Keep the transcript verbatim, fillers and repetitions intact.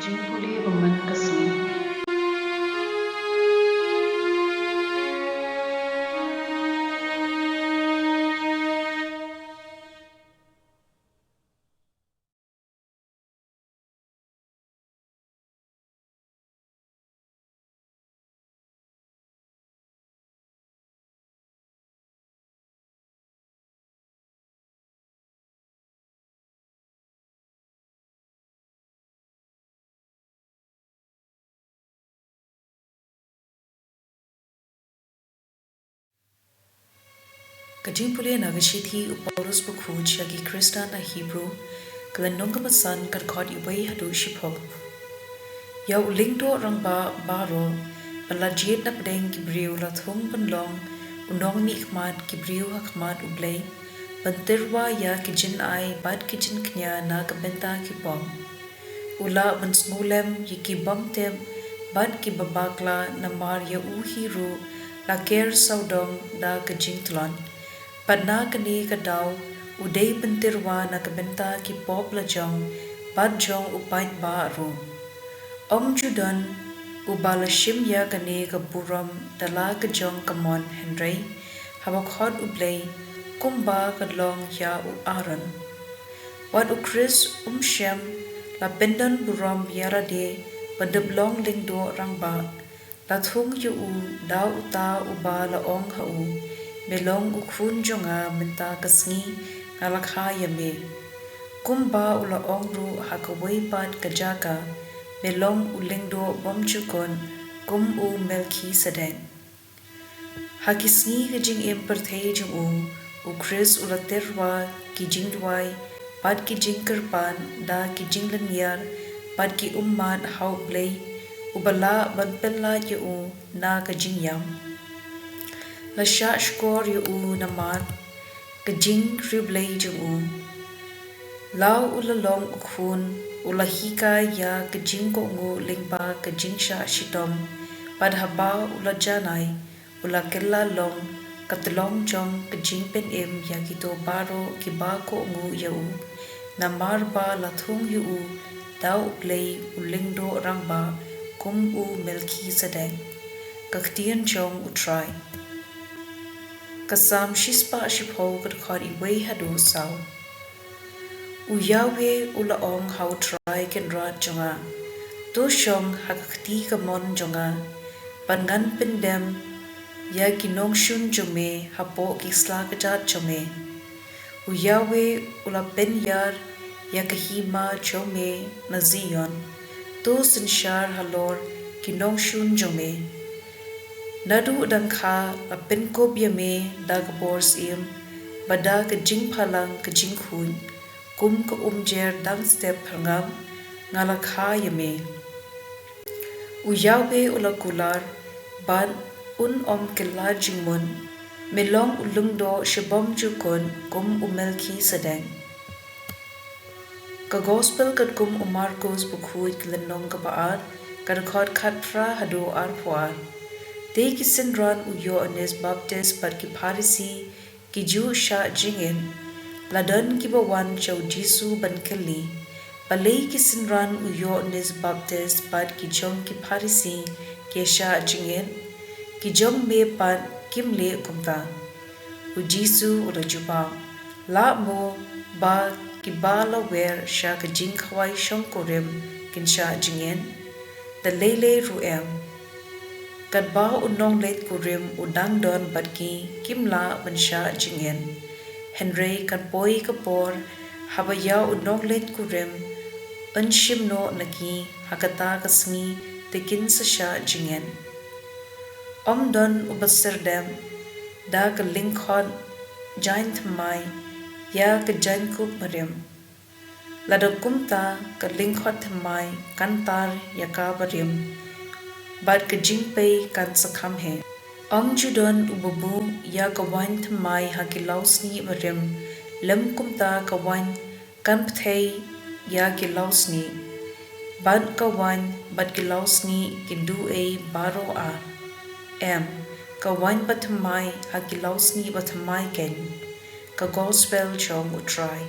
Jingpule ba man ka sngi. Ka jingpule na ka shithi u Paulus bakhuid sha ki Khristan na Hebru, ka lynnong kaba san, ka dkhot iwei haduh shiphew. Ïa u lyngdoh rangbah baroh ba la jied na pdeng ki briew la thung ban long u nongmihkhmat ki briew ha khmat U Blei, ban tyrwa ïa ki jingai bad ki jingkñia na ka bynta ki pop. U lah ban sngewlem ïa ki bymtip bad ki babakla, namar ïa u hi ruh la ker sawdong da ka jingtlot. Bad na kane ka daw u dei pyntyrwa na ka bynta ki pop la jong bad jong u paidbah ruh. Ym ju don uba la shim ïa kane ka burom da la ka jong ka mon, hynrei ha ba khot U Blei, kumba ka long ïa u Aaron. Wat u Khrist um shym la pyndon burom ïa lade ban dep long lyngdoh rangbah. La thung ïa u da uta uba la ong ha u, me long u khun jong nga, mynta ka sngi nga la kha ïa me. Kumba u la ong ruh ha kawei pat ka jaka, me long u lyngdoh bymjukut kum u Melkisedek. Ha ki sngi ka jingim pyrthei jong u, u Khrist u la tyrwa ki jingduwai bad ki jingkyrpad da ki jinglynñiar bad ki ummat ha U Blei, uba lah ban pyllait ïa u na ka jingïap. La shah shkor ïa u namar ka jingriewblei jong u. La u la long u khun, u la hikai ïa ka jingkohnguh lyngba ka jingshah shitom, bad haba u la janai, u la kylla long ka tyllong jong ka jingpynim ïa kito baroh kiba kohnguh ïa u, namar ba la thung ïa u da U Blei u lyngdoh rangbah kum u Melkisedek. Ka ktien jong U Trai. Ka Salm shispah shiphew, ka dkhot iwei haduh saw. U Yahweh u la ong ha U Trai Kynrad jong nga, to shong ha ka kti kamon jong nga, bad ngan pyndem ïa ki nongshun jong me hapoh ki sla kjat jong me. U Yahweh u la pynïar ïa ka hima jong me na Zion, to synshar halor ki nongshun jong me. Naduh dang kha la pynkup ïa me da ka bor syiem, bad da ka jingphalang ka jingkhuid, kum ka umjer dang step pyrngap, nga la kha ïa me. U Yahweh u la kular, bad un ym kylla jingmut, me long u lyngdoh sha bymjukut kum u Melkisedek. Ka Gospel katkum u Markos bakhuid, ka lynnong kaba ar, ka dkhot khatphra haduh arphew ar. Te ki synran u Ïoannis Baptist bad ki Pharisi ki ju shah jingit. La don kiba wan sha u Jisu ban kylli, balei ki synran u Ïoannis Baptist bad ki jong ki Pharisi ki shah jingit, ki jong me pat kim leh kumta? U Jisu u la jubab, lah mo ba kiba la wer sha ka jingkhawai shongkurim kin shah jingit? Da lei lei ruh em. Katba u nongleit kurim u dang don bad ki, kim lah ban shah jingit. Hynrei kan poi ka por haba ïa u nongleit kurim yn shim noh na ki, ha kata ka sngi te kin sa shah jingit. Ym don uba syrdoh da ka lyngkhot jaiñ thymmai ïa ka jaiñkup barim. Lada kumta, ka lyngkhot thymmai kan tar ïa ka barim, bad ka jingpei kan sa kham heh. Ym ju don uba buh ïa ka waiñ thymmai ha ki lawsnieh barim, lym kumta ka waiñ kan pthei ïa ki lawsnieh. Bad ka waiñ bad ki lawsnieh kin duh ei baroh ar? Em, ka waiñ bathymmai ha ki lawsnieh bathymmai keiñ. Ka Gospel jong U Trai.